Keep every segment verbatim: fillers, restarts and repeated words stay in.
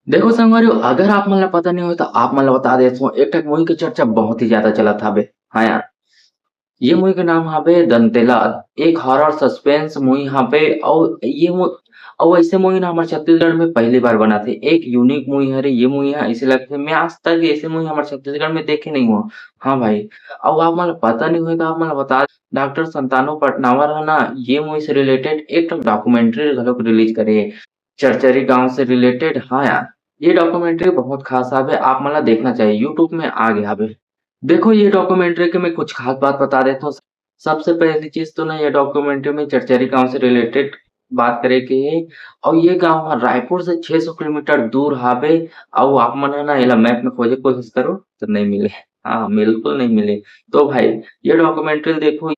देखो संगवारी हो, अगर आप मन ला पता नहीं हो तो आप मन ला बता देत हूँ, एक ठक मूवी के चर्चा बहुत ही ज्यादा चलत हावे। हाँ यार, ये मूवी के नाम हावे दंतेला, एक हॉरर सस्पेंस मूवी हावे। और ये मू- और ऐसे मूवी ना हमारे छत्तीसगढ़ में पहली बार बना थे, एक यूनिक मूवी हरे ये मूवी। हाँ, इसे लगते मैं आज तक ऐसे मूवी हमारे छत्तीसगढ़ में देखे नहीं हुआ। हाँ भाई, और आप मन ला पता नहीं होगा, आप मन ला बता, डॉक्टर संतानू पटनावर है ना, ये मूवी से रिलेटेड एक डॉक्यूमेंट्री घलोक रिलीज करे, चरचरी गांव से रिलेटेड। हाँ यार, ये डॉक्यूमेंट्री बहुत खास हावे, आप मन ला देखना चाहिए, यूट्यूब में आ गया हावे। देखो, ये डॉक्यूमेंट्री के मैं कुछ खास बात बता देता हूँ। सबसे पहली चीज तो ना, ये डॉक्यूमेंट्री में चरचरी गांव से रिलेटेड बात करे के है। और ये गांव ह रायपुर से छह सौ किलोमीटर दूर हावे। और आप मन है ना, एला मैप में खोजे कोशिश करो तो नहीं मिले। हाँ, बिल्कुल नहीं मिले। तो भाई, ये डॉक्यूमेंट्री देखो,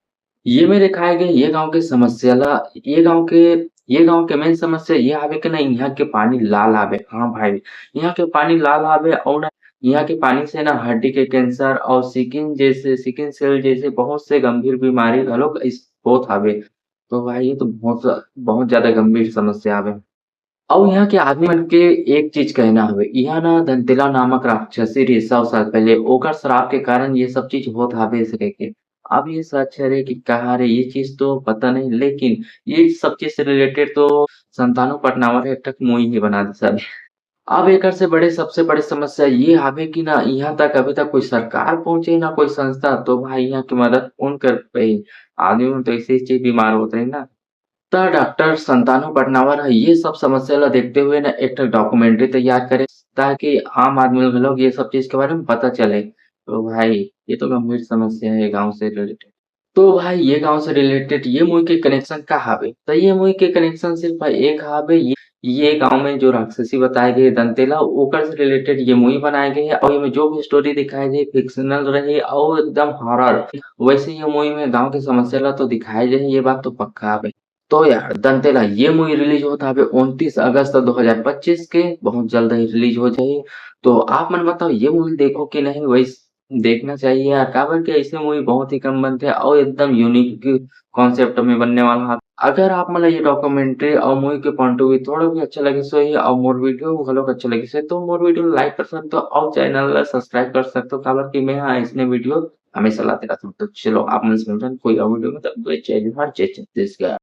ये में दिखाए गए ये गांव के समस्या ला, ये गांव के ये गांव के मेन समस्या ये हावे कि ना, यहाँ के पानी लाल हावे। हाँ भाई, यहाँ के पानी लाल हावे। और ना, यहाँ के पानी से ना हड्डी के कैंसर और सिकिन जैसे सिकिन सेल जैसे बहुत से गंभीर बीमारी घलोक इस होत हावे। तो भाई, ये तो बहुत बहुत ज्यादा गंभीर समस्या हावे। और यहाँ के आदमी मन के एक चीज कहना हवे, यहाँ ना दंतेला नामक राक्षसी रहे सौ साल पहले, ओकर श्राप के कारण ये सब चीज होत हावे से कह के। अब ये सच हरे कि कहाँ रे, ये चीज तो पता नहीं, लेकिन ये सब चीज से रिलेटेड तो संतानू पटनावर एक ठक मूवी ही बना दे सब। अब एकर से बड़े, सबसे बड़े समस्या ये हावे कि ना, यहाँ तक अभी तक कोई सरकार पहुंचे, ना कोई संस्था, तो भाई, यहाँ की मदद कौन कर पाई? आदमी मन तो ऐसे ही चीज बीमार होते हैं ना। त डॉक्टर संतानू पटनावर ह ये सब समस्या ला देखते हुए ना एक ठो डॉक्यूमेंट्री तैयार करे, ताकि आम आदमी घलोक ये सब चीज के बारे में पता चले। तो भाई, ये तो गंभीर समस्या है गांव से रिलेटेड। तो भाई, ये गांव से रिलेटेड ये मूवी के कनेक्शन का हावे? तो ये मूवी के कनेक्शन सिर्फ भाई एक हावे, ये, ये गांव में जो राक्षसी बताए गए दंतेला, ओकर से रिलेटेड ये मूवी बनाए गए है। और ये में जो भी स्टोरी दिखाए गए फिक्शनल रहे और एकदम हॉरर, वैसे ये मूवी में गांव के समस्या ला तो दिखाए गए, ये बात तो पक्का हावे। तो यार, दंतेला ये मूवी रिलीज होत हावे उनतीस अगस्त दो हज़ार पच्चीस के, बहुत जल्द ही रिलीज हो जाही। तो आप मन बताओ, ये मूवी देखो कि नहीं? वैसे देखना चाहिए यार, काबर कि ऐसे मूवी बहुत ही कम बनते हैं और एकदम यूनिक कॉन्सेप्ट में बनने वाला है। अगर आप मन ला ये डॉक्यूमेंट्री और मूवी के पॉइंट ऑफ व्यू थोड़ा भी अच्छा लगे सो ही और मोर वीडियो घलो अच्छा लगे सो, तो मोर वीडियो लाइक कर सकते हो और चैनल ला सब्सक्राइब कर सकते हो, काबर कि मैं हाँ इसने वीडियो हमेशा लाते रहता हूँ। तो चलो, आप मन से मिलते हैं कोई और वीडियो में, तब तक जय जोहार, जय छत्तीसगढ़।